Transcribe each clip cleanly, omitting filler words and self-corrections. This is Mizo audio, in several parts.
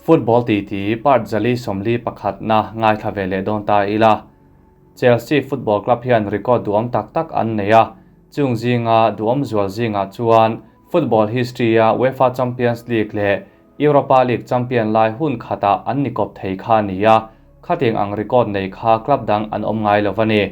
Football titi part 441 na ngaithla ve leh dawn ta ila. Chelsea Football Club hian record duhawm tak tak an nei a, chung zinga duhawm zual zingah chuan football history-a UEFA Champions League leh Europa League champion lai hun khatah an ni kawp thei kha a ni a, khating ang record nei kha club dang an awm ngai lo a ni.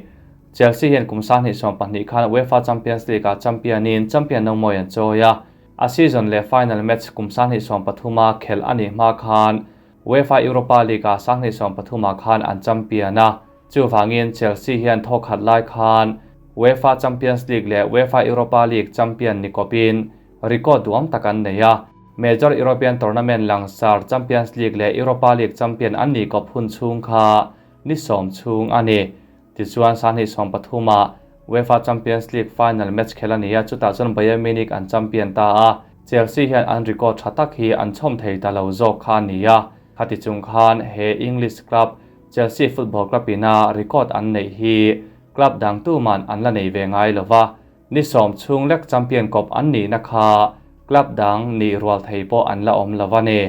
Chelsea hian kum 2012 khan UEFA Champions League-ah champion-in champion no mawi an chawi a, a season leh final match kum 2013-a khelh a nih hma khan UEFA Europa League-ah 2013-ah khan an champion a, chuvangin Chelsea hian thawk khat lai khan UEFA Champions League leh UEFA Europa League champion ni kawpin record duhawm tak an nei a. Major European tournament langsar Champions League leh Europa League champion an nih kawp hun chhung kha ni sawm chhung a ni. Tichuan 2013-ah UEFA Champions League final match khel a ni a, chutah chuan Bayern Munich an champion ta a, Chelsea hian an record tha tak hi an chhawm thei ta lo zawk kha a ni a. Khati chung khan he English club Chelsea Football Club ina record an neih hi club dang tuman an la nei ve ngai lo va, ni sawm chhung lek champion kawp an nihna kha club dang nih rual thei pawh an la awm lo a ni.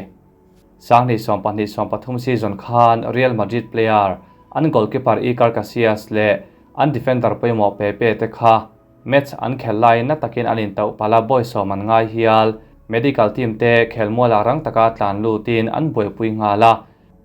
2012-13 season khan Real Madrid player an goalkeeper Iker Casillas leh an defender pawimawh Pepe te kha match an khel laiin na takin an intauh palh a, bawi sawm an ngai hial. Medical team te khelmualah rang taka tlan lutin an buaipui nghal a,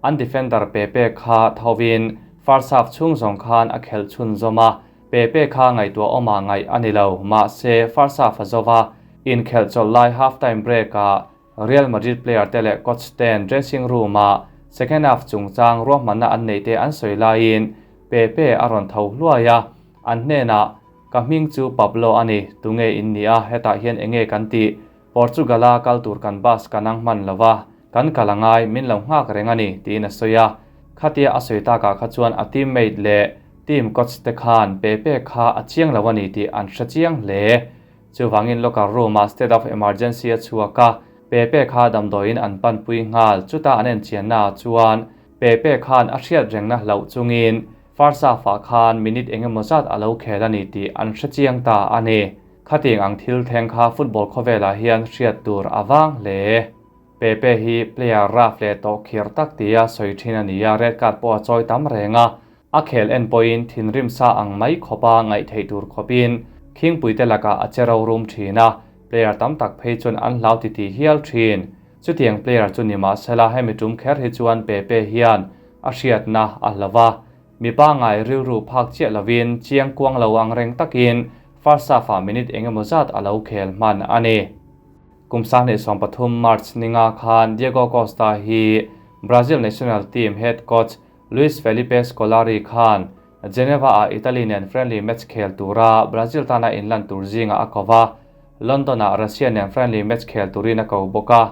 an defender Pepe kha thovin first half chhung zawng khan a khelh chhunzawm a, Pepe kha ngaihtuah awmah ngaih a ni lo, mahse first half a zo va, inkhelh chawlh lai half time break-ah Real Madrid player te leh coach ten dressing room-ah second half chungchang ruahmanna an neih te an sawi laiin Pepe a rawn tho hluai a, an hnenah, Ka hming chu Pablo a ni, tunge in ni a, hetah hian enge kan tih? Portugal-a kal tur kan bus kan ang hman lo va, kan kal a ngai, min lo nghak reng a ni, tiin a sawi a. Khatia a sawi takah kha chuan a teammate leh team coach te khan Pepe kha a chiang lo a ni tih an hre chiang hle. Chuvangin locker room-ah state of emergency a chhuak a, Pepe kha damdawiin an panpui nghal. Chuta an enchiannaah chuan Pepe khan a hriat rengna hlauh chungin first half-ah khan minute eng emaw zat a lo khel a ni tih an hre chiang ta a ni. Khatiang ang thil thleng kha football khawvelah hian hriat tur a vang hle. Pepe hi player rough leh tawh khir tak tia sawi thin a ni a, red card pawh a chawi tam reng a. A khel en pawhin thinrim sa ang mai khawpa ngaih theih tur khawpin khingpuite lakah a che rorum thin a, player tam tak phei chuan an hlau titi hial thin. Chutiang player chu ni mahsela hemi tum kher hi chuan Pepe hian a hriatna a hlo va, mipa ngai rilru phak chiah lovin chiang kuang lo ang reng takin first half-ah minute eng emaw zat a lo khel hman a ni. Kum 2013 March ninga khan Diego Costa hi Brazil national team head coach Luiz Felipe Scolari khan Geneva-ah Italy nen friendly match khel tura Brazil tana inlan tur zingah a ko va, London-ah Russia nen friendly match khel turin a ko bawk a.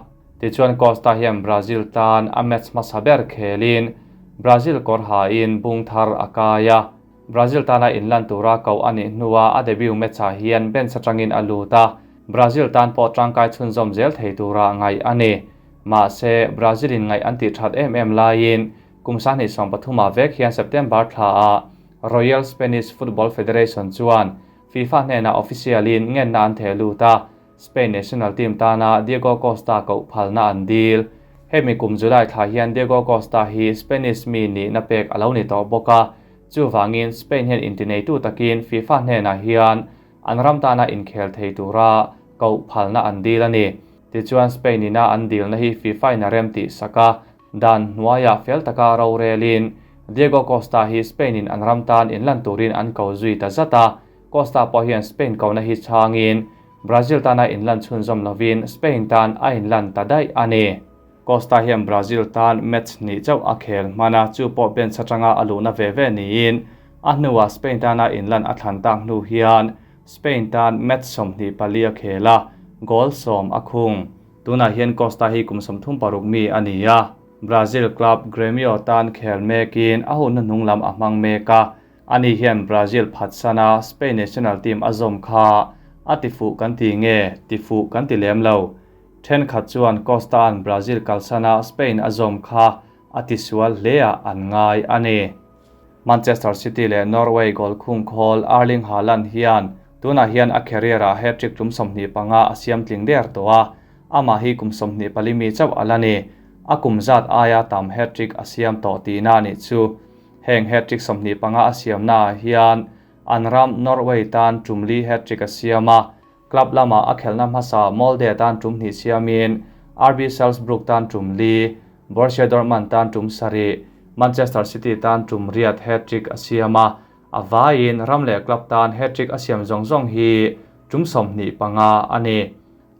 Tichuan Costa hian Brazil tan a match hmasa ber khelin Brazil kawr hain bung thar a kai a. Brazil tana inlan tura koh a nih hnua a debut match-ah hian bench atangin a lut a, Brazil tan pawh tangkai chhunzawm zel thei tura ngaih a ni. Mahse, Brazil-in ngaih an tih that em em laiin kum 2013-ah vek hian September thlaah Royal Spanish Football Federation chuan FIFA hnenah official-in ngenna an theh lut a, Spain national team tana Diego Costa koh phalna an dil. Hemi kum July thla hian Diego Costa hi Spanish mi nihna pek a lo ni tawh bawk a, chuvangin Spain hian intineitu takin FIFA hnenah hian an ram tana inkhel thei tura koh phalna an dil a ni. Tichuan Spain ina an dilna hi FIFA in a rem tih sak a, dan hnuaiah fel taka rorelin Diego Costa hi Spain in an ram tan inlan turin an ko zui ta zat a, Costa pawh hian Spain kohna hi chhangin Brazil tana inlan chhunzawm lovin Spain tan a inlan ta daih a ni. Costa hian Brazil tan match hnih chauh a khel hman a, chu pawh bench atanga a luhna ve ve niin a hnuah Spain tana inlan a thlan tak hnu hian Spain tan match 24 a khel a, goal 10 a khung. Tunah hian Costa hi kum 36 mi a ni a, Brazil club Gremio tan khel mekin a hunna hnung lam a hmang mek a, ani hian Brazil phatsana Spain national team a zawm kha a tifuh kan ti nge, tifuh kan ti lem lo. Thenkhat chuan Costa an Brazil kalsana Spain a zawm kha a tisual hle-ah an ngai a ni. Manchester City leh Norway goal khung khawl Erling Haaland hian tunah hian a career-ah hat-trick tum 25 a siam tling der tawh a, amah hi kum 24 mi chauh a la ni. A kum zat aia tam hat-trick a siam tawh tihna a nih chu. Heng hat-trick 25 a siamnaah hian an ram Norway tan tum li hat-trick a siam a, club lama a khelhna hmasa Molde tan tum hnih siamin RB Salzburg tan tum li, Borussia Dortmund tan tum sarih, Manchester City tan tum riat hat-trick a siam a, a vaiin ram leh club tan hat-trick a siam zawng zawng hi tum 25 a ni.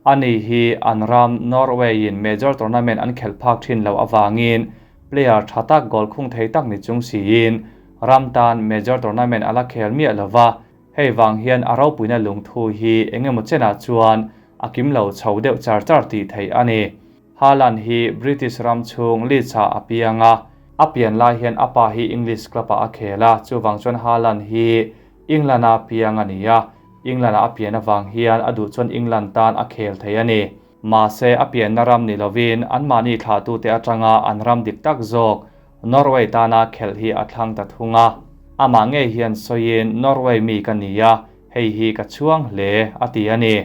Ani hi an ram Norway-in major tournament an khelh phak thin loh avangin player tha tak goal khung thei tak ni chung siin ram tan major tournament a la khel miah lo va, hei vang hian a ropuina lungthu hi eng emaw chenah chuan a kim lo chho deuh char char tih theih a ni. Haaland hi British ram chhung Leeds-ah a piang a, a pian lai hian a pa hi English club-ah a khel a, chuvang chuan Haaland hi England-a piang a ni a, England-ah a pian avang hian a duh chuan England tan a khel thei a ni. Mahse, a pianna ram ni lovin anmahni thlahtute atanga an ram dik tak zawk Norway tana khelh hi a thlang ta thung a. Amah ngei hian sawiin Norway mi ka ni a, hei hi ka chhuang hle, a ti a ni.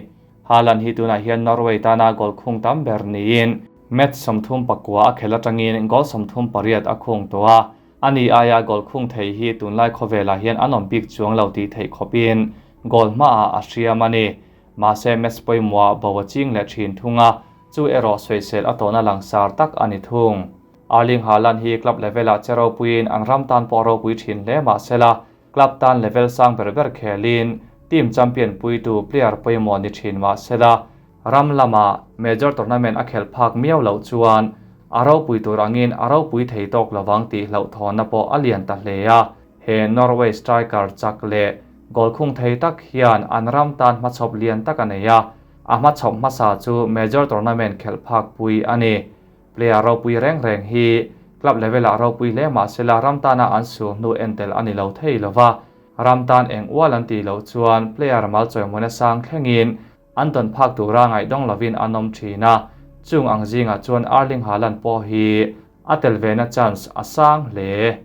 Haaland hi tunah hian Norway tana goal khung tam ber niin match 39 a khelh atangin goal 38 a khung tawh a. Ani aia goal khung thei hi tunlai khawvelah hian an awm bik chuang lo tih theih khawpin goal hmaah a hriam a ni. Mahse match pawimawh bo a ching leh thin thung a, chu erawh sawisel a tawhna langsar tak a ni thung. Erling Haaland hi club level-ah che ropuiin an ram tan pawh ropui thin hle mahsela club tan level sang ber ber khelin team champion puitu player pawimawh ni thin mahsela ram lama major tournament a khelh phak miau loh chuan a ropui tur angin a ropui thei tawk lovang tih hlauhthawnna pawh a lian ta hle a. He Norway striker chak leh goal khung thei tak hian an ram tan hmachhawp lian tak a nei a, a hmachhawp hmasa chu major tournament khelh phak pui a ni. Player ropui reng reng hi club level-ah ropui hle mahsela ram tana an sul hnu entel a ni lo thei lova, ram tan eng ual an tih loh chuan player mal chawimawina sang thlengin an tawn phak tura ngaihdawng lovin an awm thin a, chung ang zingah chuan Erling Haaland pawh hi a tel vena chance a sang hle.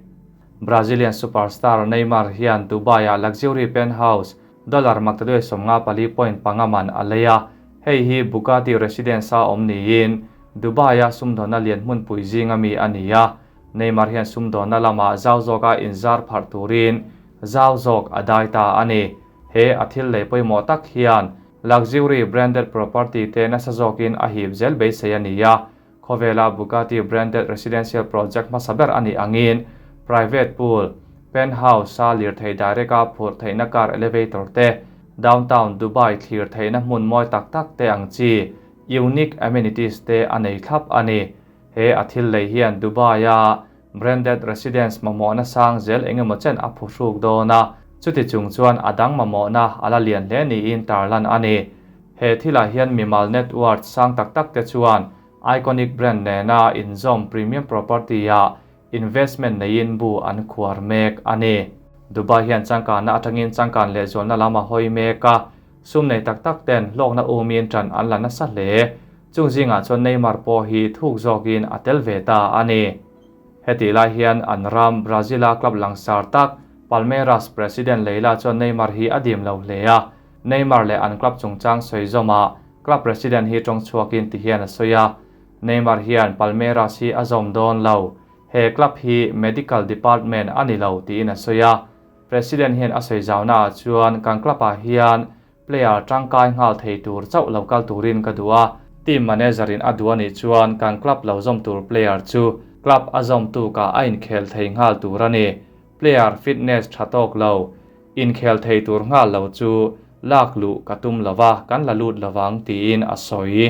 Brazilian superstar Neymar hian Dubai-ah luxury penthouse dollar maktaduai 54.5 man a lei a, hei hi Bugatti residence-a awm niin Dubai-a sumdawnna lian hmunpui zinga mi a ni a, Neymar hian sumdawnna lamah zau zawka inzar pharh turin zau zawk a dai ta a ni. He a thil lei pawimawh tak hian luxury branded property te nasa zawkin a hip zel beisei a ni a, khawvela Bugatti branded residential project hmasa ber a nih angin private pool, penthouse a lirthei direct a phurh theihna car elevator te, downtown Dubai thlir theihna hmun mawi tak tak te ang chi unique amenities te a nei thlap a ni. He a thil lei hian Dubai a branded residence mamawhna sang zel engemaw chen a phuhruk dawn a, chuti chung chuan a dang mamawhna a la lian hle niin tarlan a ni. He thilah hian mimal net worth sang tak tak te chuan iconic brand nena inzawm premium property ah investment neiin bu an khuar mek a ni. Dubai hian changkanna atangin changkan lehzualna lam a hawi mek a, sum nei tak tak ten hlawkna umin tan an la nasa hle. Chung zingah chuan Neymar pawh hi thuk zawkin a tel ve ta a ni. Heti lai hian an ram Brazil-a club langsar tak Palmeiras president Leila chuan Neymar hi a dim lo hle a, Neymar leh an club chungchang sawi zawmah club president hi tawng chhuakin ti hian a sawi a, Neymar hian Palmeiras hi a zawm dawn lo, he club hi medical department a ni lo tiin a sawi a. President hian a sawi zaunaah chuan kan club-ah hian player tangkai nghal thei tur chauh lo kal turin ka duh a, team manager in a duh a nih chuan kan club lo zawm tur player chu club a zawm tukah a inkhel thei nghal tur a ni. Player fitness tha tawk lo, inkhel thei tur nghal lo chu lak luh ka tum lova kan la lut lovang tiin a sawi.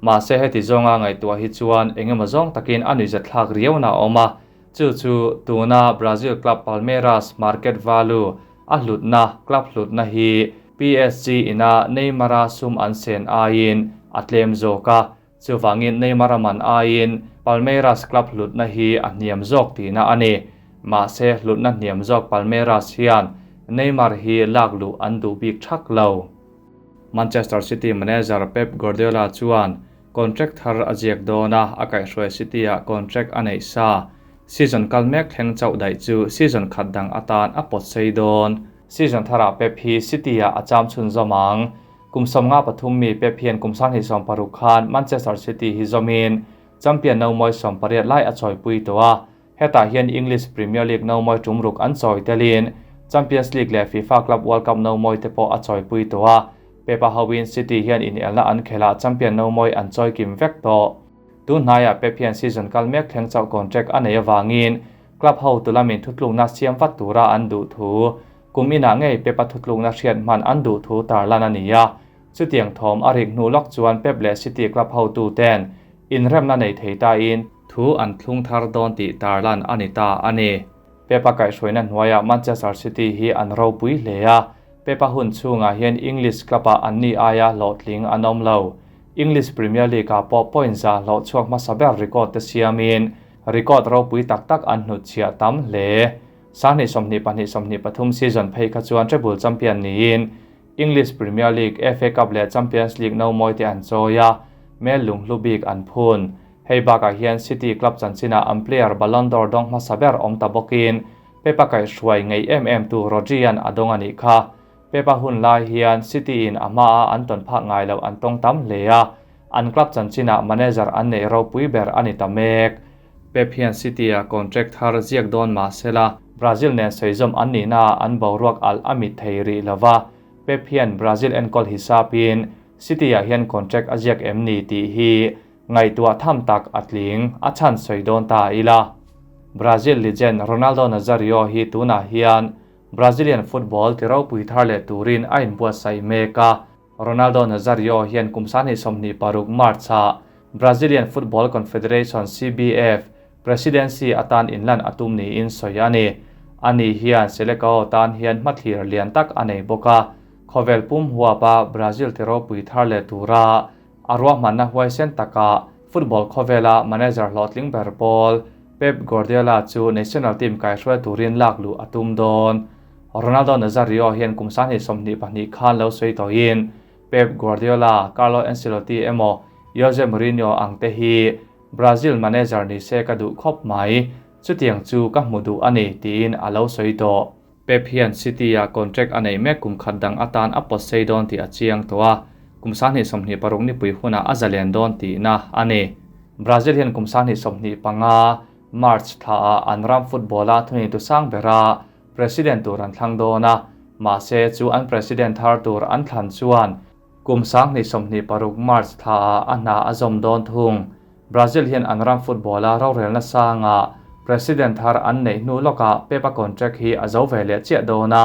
Mahse heti zawnga ngaihtuah hi chuan engemaw zawng takin a nuihzat thlak riauna a awm a, chu chu tuna Brazil club Palmeiras market value a hlutna club hlutna hi PSG ina Neymar-a sum an sen aiin a tlem zawk a, chuvangin Neymar-a man aiin Palmeiras club hlutna hi a hniam zawk tihna a ni. Mahse hlutna hniam zawk Palmeiras hian Neymar hi lak luh an duh bik thak lo. Manchester City manager Pep Guardiola chuan contract thar a ziak dawn a, a kaihhruai City-ah contract a neih sa. Season kal mek thleng chauh daih chu season khat dang atan a pawt sei dawn. Season tharah Pep hi City-ah a cham chhunzawm ang. Kum 53 mi Pep hian kum 2016 khan Manchester City hi zawmin Champion nomawi 80 lai a chawipui tawh a, hetah hian English Premier League nomawi tum ruk an chawi telin Champions League leh FIFA Club World Cup nomawi te pawh a chawipui tawh a, Pep-a hoin City hian inelna an khelhah champion nomawi an chawi kim vek tawh. Tun hnaiah Pep hian season kal mek thleng chauh contract a neih avangin club hotu lamin thutlukna siam vat tura an duh thu, kum inah ngei Pep-a thutlukna hriat hman an duh thu tarlan a ni a. Chutiang thawm a rik hnu lawk chuan Pep leh City club hotu ten inremna nei thei tain thu an thlung thar dawn tih tarlan a ni ta a ni. Pep-a kaihhruaina hnuaiah Manchester City hi an ropui hle a, Pep-a hun chhungah hian English club-ah anni aia hlawhtling an awm lo. English Premier League-ah pawh point za hlawh chhuak hmasa ber record te siamin record ropui tak tak an hnutchhiah tam hle. 2022 23 season phei kha chuan treble champion niin English Premier League, FA Cup leh Champions League nomawi te an chawi a, mel lunghlu bik an phun. Hei bakah hian City club chanchinah an player Ballon d'Or dawng hmasa ber awm ta bawkin Pep-a kaihhruai ngei em em tu Rodri-a'n a dawng a nih kha. Pep-a hun lai hian City-in a hmaa an tawn phak ngai loh an tawng tam hle a, an club chanchinah manager an neih ropui ber a ni ta mek. Pep hian City-a contract thar ziak dawn mah sela, Brazil nen sawi zawm an nihnaah an boruak alh a mit thei rih lo va, Pep hian Brazil enkawl hisapin City-ah hian contract a ziak em ni tih hi ngaihtuah tham tak a tling a chhan sawi dawn ta ila. Brazil legend Ronaldo Nazario hi tunah hian Brazilian football ti ropui thar leh turin a inbuatsaih mek a, Ronaldo Nazario hian kum 2026 March-ah Brazilian Football Confederation, CBF, presidency atan inlan a tum niin sawi a ni. Ani hian Selecao tan hian hmathlir lian tak a nei bawk a, khawvel pum huapa Brazil ti ropui thar leh tura a ruahmanna huaisen taka football khawvela manager hlawhtling ber pawl Pep Guardiola chu national team kaihruai turin lak luh a tum dawn. Ronaldo Nazario hian kum 2022 khan lo sawi tawhin Pep Guardiola, Carlo Ancelotti emaw Jose Mourinho ang te hi Brazil manager ni se ka duh khawp mai, chutiang chu ka hmu duh a ni, tiin a lo sawi tawh. Pep hian City-a contract a neih mek kum khat dang atan a pawt sei dawn tih a chiang tawh a, kum 2026 nipui hunah a zalen dawn tihna a ni. Brazil hian kum 2025 March thlaah an ram football-a thuneitu sang bera President tur an thlang dawn a, mahse chu an President thar tur an thlan chuan kum 2026 March thlaah a hna a zawm dawn thung. Brazil hian an ram football-a rorelna sangah President thar an neih hnu lawkah Pep-a contract hi a zo ve leh chiah dawn a,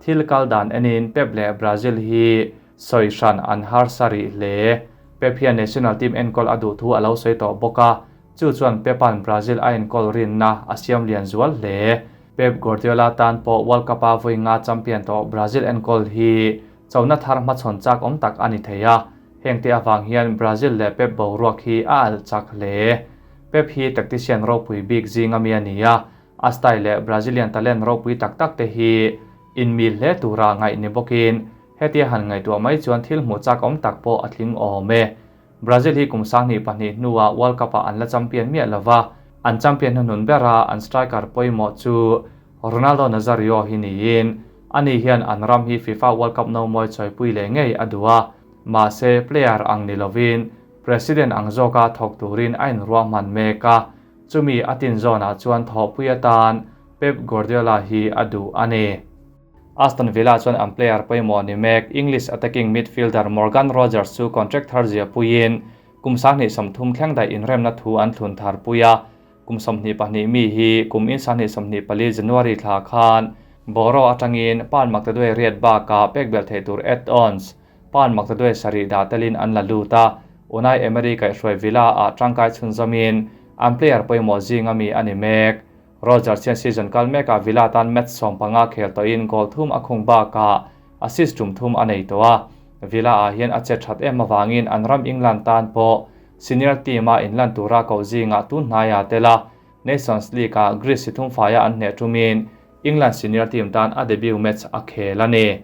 thil kal dan enin Pep leh Brazil hi sawi hran an harsa rih hle. Pep hian national team enkawl a duh thu a lo sawi tawh bawk a, chu chuan Pep-a'n Brazil a enkawl rinna a siam lian zual hle. Pep Guardiola tan pawh World Cup-a vawi nga champion tawh Brazil enkawl hi chona thar hmachhawn chak awm tak a ni thei a, hengte avang hian Brazil leh Pep boruak hi a alh chak hle. Pep hi tactician ropui bik zinga mi a ni a, a style leh Brazilian talent ropui tak tak te hi inmil hle tura ngaih ni bawkin hetia han ngaihtuah mai chuan thil hmuh chak awm tak pawh a tling awm e. Brazil hi kum 2002 hnuah World Cup-ah an la champion miah lo va, an champion hnuhnun bera an striker pawimawh chu Ronaldo Nazario hi niin, ani hian an ram hi FIFA World Cup nomawi chawipui leh ngei a duh a, mahse player ang ni lovin president ang zawka thawk turin a inruahman mek a, chumi a tin zawnah chuan thawhpui atan Pep Guardiola hi a duh a ni. Aston Villa chuan an player pawimawh ni mek English attacking midfielder Morgan Rogers chu contract thar zia puiin kum 2030 thleng daih inremna thu an thlun thar pui a, kum 22 mi hi kum in 2024 January thla khan Boro atangin pound maktaduai riat bakah pek belh theih tur add-ons pound maktaduai sarih dah telin an la lut a, Unai Emery kaihhruai Villa-ah tangkai chhunzawmin an player pawimawh zinga mi a ni mek. Rogers hian season kal mekah Villa tan match 15 khel tawhin goal thum a khung bakah assist tum thum a nei tawh a. Villa-ah hian a che that em avangin an ram England tan pawh senior team-a inlan tura koh zingah tun hnaiah tel a, Nations League-ah Greece si thum faia an hneh tumin England senior team tan a debut match a khel a ni.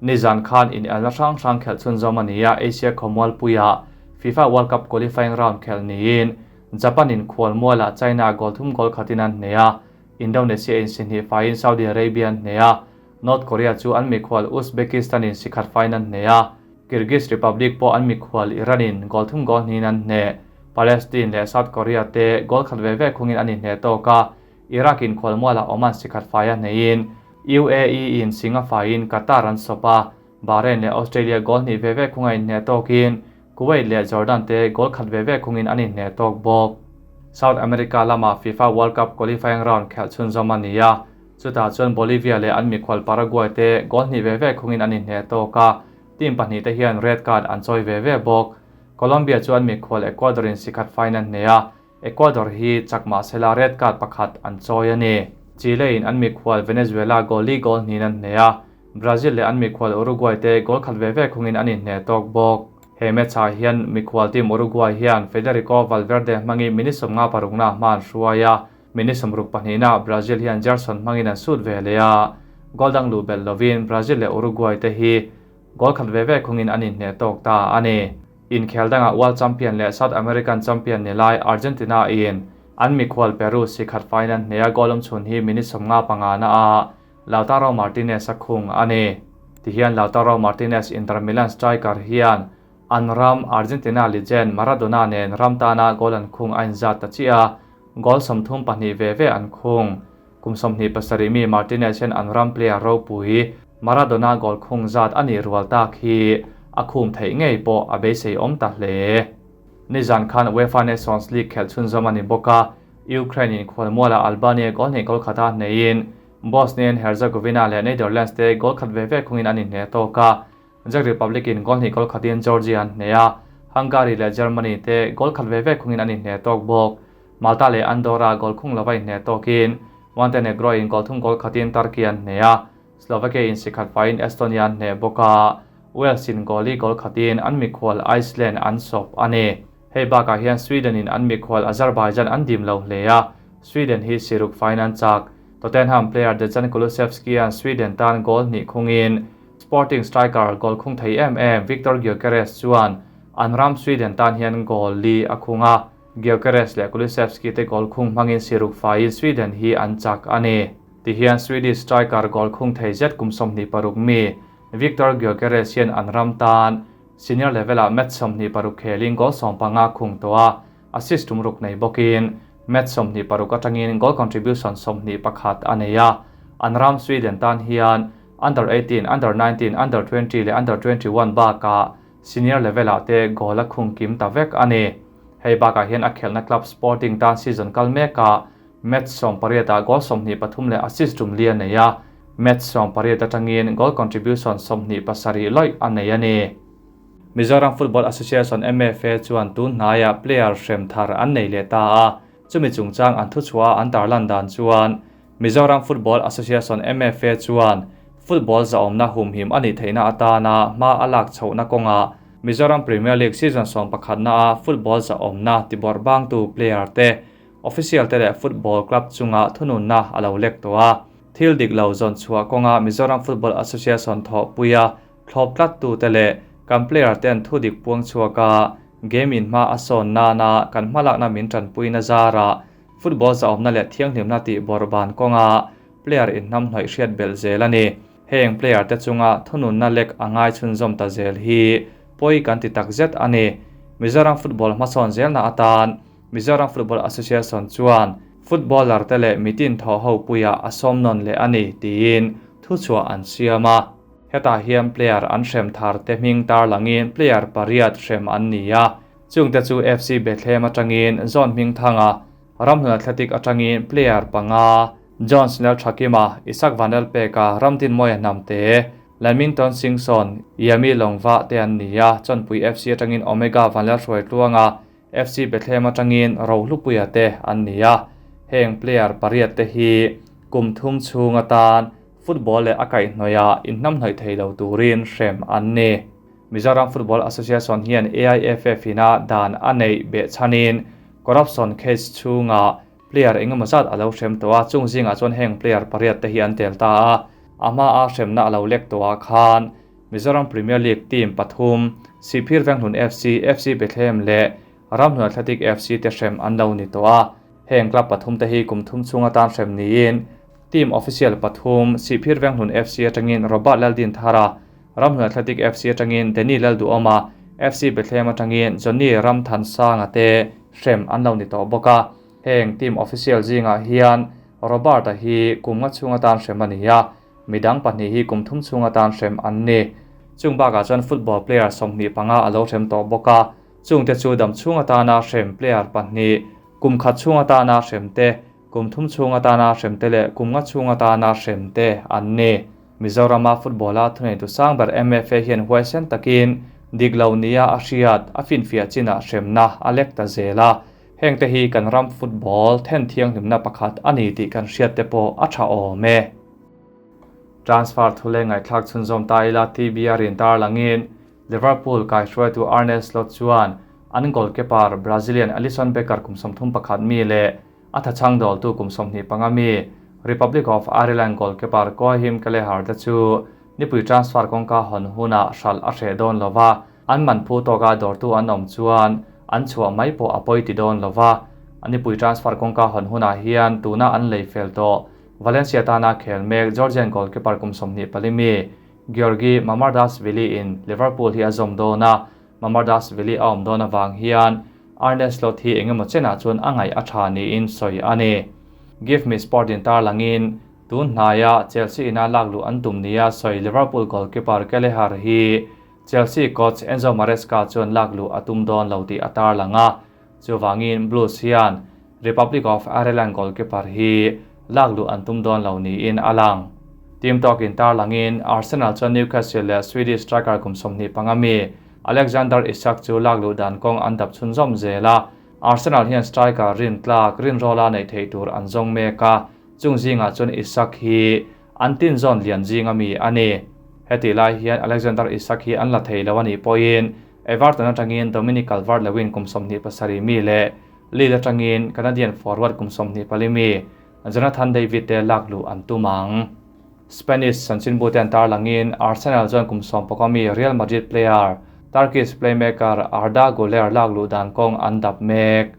Nizan khan inelna hrang hrang khelh chhunzawm a ni a, Asia khawmualpuiah FIFA World Cup qualifying round khelh niin Japan-in khualmualah China goal thum goal khatin an hneh a, Indonesia-in si hnih faiin Saudi Arabia an hneh a, North Korea chu an mikhual Uzbekistan-in si khat faiin an hneh a, Kyrgyz Republic pawh an mikhual Iran-in goal thum goal hnihin an hneh. Palestine leh South Korea te goal khat ve ve khungin an inhneh tawk a, Iraq in khualmualah Oman sikhat faia hneihin UAE in singa faiin Qatar an sawp a, Bahrain leh Australia goal hnih ve ve khunga inhneh tawkin Kuwait leh Jordan te goal khat ve ve khungin an inhneh tawk bawk. South America lama FIFA World Cup qualifying round khelh chhunzawm a ni a, chutah chuan Bolivia leh an mikhual Paraguay te goal hnih ve ve khungin an inhneh tawk a, team pahnihte hian red card an chawi ve ve bawk. Colombia chu an mikhual Ecuador in sikhat fine an hneh a, Ecuador hi chak mahsela red card pakhat an chawi a ni. Chile in an mikhual Venezuela goal li goal hnihin an hneh a, Brazil leh an mikhual Uruguay te goal khat ve ve khungin an inhneh tawk bawk. He match ah hian mikhual team Uruguay hian Federico Valverde hmangin minute sawmnga parukna hma an hruai a, minute sawmruk pahnihna Brazil hian Gerson hmangin an sut ve leh a, goal dang luh belh lovin Brazil leh Uruguay te hi Goal khat ve ve khungin an inhneh tawk ta a ni. Inkhel dangah World Champion leh South American Champion ni lai Argentina in an mikhual Peru si khat faiin an hneh a, goal awm chhun hi minute 55 na ah Lautaro Martinez a khung a ni. Tihian Lautaro Martinez Inter Milan striker hian an ram Argentina legend Maradona nen ram tana goal an khung a inzat ta chiah a, goal 32 ve ve an khung. Kum 27 mi Martinez hian an ram player ropui Maradona goal khung zat a nih rual tak hi a khum theih ngei pawh a beisei awm ta hle. Nizan khan UEFA Nations League khelh chhunzawm a ni bawk a, Ukraine in khualmualah Albania goal hnih goal khata hneihin Bosnia and Herzegovina leh Netherlands te goal khat ve ve khungin an inhneh tawk a, Czech Republic in goal hnih goal khatin Georgia an hneh a, Hungary leh Germany te goal khat ve ve khungin an inhneh tawk bawk. Malta leh Andorra goal khung lova inhneh tawkin Montenegro in goal thum goal khatin Turkey an hneh a, Slovakia in sikhat faiin Estonia an hneh bawk a, Wales in goal li goal khatin an mikhual Iceland an sawp a ni. Hei bakah hian Sweden in an mikhual Azerbaijan an dim lo hle a, Sweden hi siruk faiin an chak. Tottenham player Dejan Kulusevski an Sweden tan goal hnih khungin Sporting striker goal khung thei em em Viktor Gyokeres chuan an ram Sweden tan hian goal li a khung a, Gyokeres leh Kulusevski te goal khung hmangin siruk faiin Sweden hi an chak a ni. Tihian Swedish striker goal khung thei zet kum 26 mi Viktor Gyokeres hian an ram tan senior level-ah match 26 khelin goal 15 khung tawh a, assist tum ruk nei bawkin match 26 atangin goal contribution 21 a nei a. An ram Sweden tan hian under 18, under 19, under 20 leh under 21 bakah senior level-ah te goal a khung kim ta vek a ni. Hei bakah hian a khelhna club Sporting tan season kal mekah match 18 ah goal 23 leh assist tum li a nei a, match 18 atangin goal contribution 27 lawih a nei a ni. Mizoram Football Association, MFA, chuan tun hnaiah player hrem thar an nei leh ta a, chumi chungchang an thuchhuah a an tarlan dan chuan Mizoram Football Association, MFA, chuan football zahawmna humhim a nih theihna atana hma a lak chhohna kawngah Mizoram Premier League season 11 naa football zahawmna tibawrh bangtu player te, official te leh football club chunga thununna a lo lek tawh a. Thil dik lo zawn chhuah kawnga Mizoram Football Association thawhpuia thlawp tlattute leh kan player ten thu dik puang chhuak a, game in hma a sawn nana kan hmalakna min tanpuina zarah football zahawmna leh thianghlimna tih bawrh ban kawnga player inhnamhnawih hriat belh zel a ni. Heng player te chunga thununna lek a ngai chhunzawm ta zel hi pawi kan ti tak zet a ni. Mizoram football hmasawn zelna atan Mizoram Football Association chuan footballer te leh mitin thaw ho puiah a sawm nawn leh a ni tiin thuchhuah an siam a. Hetah hian player an hrem thar te hming tarlangin player pariat hrem an ni a, chungte chu FC Bethlehem atangin John Hmingthanga, Ramhlun Athletic atangin player panga, John Snell Thakima, Isak Vanlalpeka, Ramdinmawia Hnamte, Lamington Singson, Yami Longva te an ni a, Chawnpui FC atangin Omega Vanlalhruaitluanga, FC Bethlehem atangin Rohlupuia te an ni a, heng player pariat te hi kum thum chhung atan football leh a kaihhnawihah inhnamhnawih thei lo turin hrem an ni. Mizoram Football Association hian AIFF ina dan a neih behchhanin corruption case chhungah player engemaw zat a lo hrem tawh a, chung zingah chuan heng player pariat te hi an tel ta a, a hmaa hremna a lo lek tawhah khan Mizoram Premier League team pathum, Sihphir Venghlun FC, FC Bethlehem leh Ramhlun Athletic FC te hrem an lo ni tawh a. Heng club pathum te hi kum thum chhung atan hrem niin team official pathum, Sihphir Venghlun FC atangin Robert Laldinthara, Ramhlun Athletic FC atangin Danny Lalduhawma, FC Bethlehem atangin Johnny Ramthansanga te hrem an lo ni tawh bawk a. Heng team official zingah hian Robert-a hi kum nga chhung atan hrem a ni a, midang pahnih hi kum thum chhung atan hrem an ni. Chung bakah chuan football player 25 a lo hrem tawh bawk a, chungte chu dam chhung atana hrem player pahnih, kum khat chhung atana hrem te, kum thum chhung atana hrem te leh kum nga chhung atana hrem te an ni. Mizorama football-a thuneitu sang ber MFA hian huaisen takin dik lo nia a hriat a finfiah chinah hremna a lek ta zel a, hengte hi kan ram football then thianghlimna pakhat a ni tih kan hriat te pawh a tha awm e. Transfer thule ngaihthlak chhunzawm ta ila TBR in tarlangin Liverpool kaihruaitu Arne Slot chuan an goalkeeper Brazilian Alisson Becker kum 31 mi leh a thachhang dawltu kum 25 mi Republic of Ireland goalkeeper Caoimhin Kelleher te chu nipui transfer kawngka hawn hunah hralh a hreh dawn lova, an man phu tawka dawrtu an awm chuan an chhuah mai pawh a pawi ti dawn lova. Nipui transfer kawngka hawn hunah hian tuna an lei fel tawh Valencia tana khel mek Georgian goalkeeper kum 24 mi Giorgi Mamardashvili in Liverpool hi a zawm dawn a, Mamardashvili a awm dawn avang hian Arne Slot hi engemaw chenah chuan a ngaih a tha niin sawi a ni. Give Me Sport in tarlangin tun hnaia Chelsea ina lakluh an tum nia sawi Liverpool goalkeeper Kelleher hi Chelsea coach Enzo Maresca chuan lakluh a tum dawn lo tih a tarlang a, chuvangin Blues hian Republic of Ireland goalkeeper hi lakluh an tum dawn lo niin a lang. Team talk in tarlangin Arsenal chuan Newcastle leh Swedish striker kum 25 mi Alexander Isak chu lakluh dan kawng an dap chhunzawm zel a, Arsenal hian striker rin tlak rin rawla nei thei tur an zawng mek a, chung zingah chuan Isak hi an tin zawn lian zinga mi a ni. Heti lai hian Alexander Isak hi an la thei lo a nih pawhin Everton atangin Dominic Calvert-Lewin kum 27 mi leh Lille atangin Canadian forward kum 24 mi Jonathan David te lakluh an tum ang. Spanish chanchinbu te an tarlangin Arsenal chuan kum 16 mi Real Madrid player Turkish playmaker Arda Guler lakluh dan kawng an dap mek.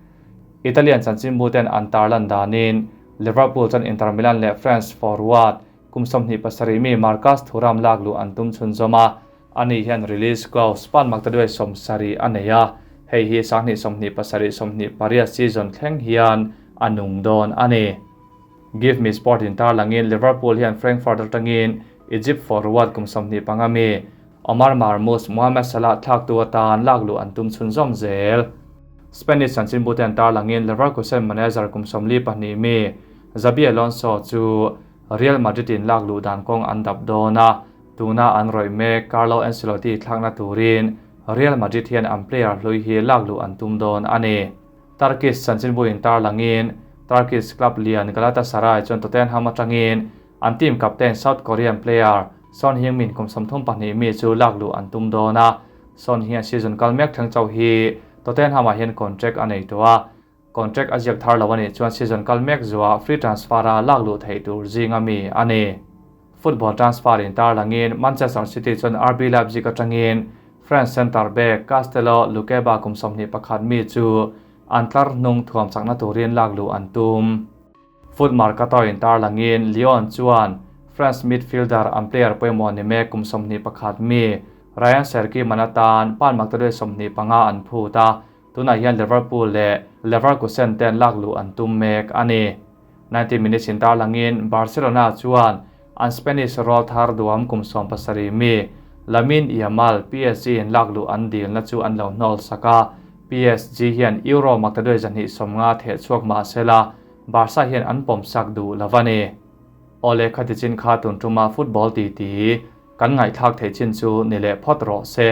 Italian chanchinbu ten an tarlan danin Liverpool chuan Inter Milan leh France forward kum 27 mi Marcus Thuram lakluh an tum chhunzawm a, ani hian release clause pan maktaduai 70 a nei a, hei hi 2027-28 season thleng hian a nung dawn a ni. Give Me Sport in tarlangin Liverpool hian Frankfurt atangin Egypt forward kum 25 mi Omar Marmoush Mohamed Salah thlak tu atan lakluh an tum chhunzawm zel. Spanish chanchinbu te an tarlangin Leverkusen manager kum 42 mi Xabi Alonso chu Real Madrid in lakluh dan kawng an dap dawn a, tuna an rawih mek Carlo Ancelotti thlakna turin Real Madrid hian an player hlui hi lakluh an tum dawn a ni. Turkish chanchinbu in tarlangin Turkish club lian Galatasaray chuan Tottenham atangin an team captain South Korean player Son Heung-min kum 32 mi chu lakluh an tum dawn a, Son hian season kal mek thleng chauh hi Tottenham ah hian contract a nei tawh a, contract a ziak thar lo a nih chuan season kal mek zuah free transfer a lakluh theih tur zinga mi a ni. Football transfer in tarlangin Manchester City chuan RB Leipzig atangin France centre back Castello Lukeba kum 21 mi chu an tlar hnung thuam chakna turin lakluh an tum. Foot Mercato in tarlangin Lyon chuan France midfielder an player pawimawh ni mek kum 21 mi Ryan Cherki manatan pan maktaduai 25 an phut a, tunah hian Liverpool leh Leverkusen ten lakluh an tum mek a ni. 90 minutes in tarlangin Barcelona chuan an Spanish roll thar duam kum 17 mi Lamine Yamal PSG in lakluh an dilna chu an lo hnawl sak a, PSG hian Euro maktaduai 250 theh chhuak mah sela Barca hian an pawm sak duh lova ni. Ole khati chin kha tun tuma football ti ti kan ngaihthlak thei chin chu ni leh phawt rawh se.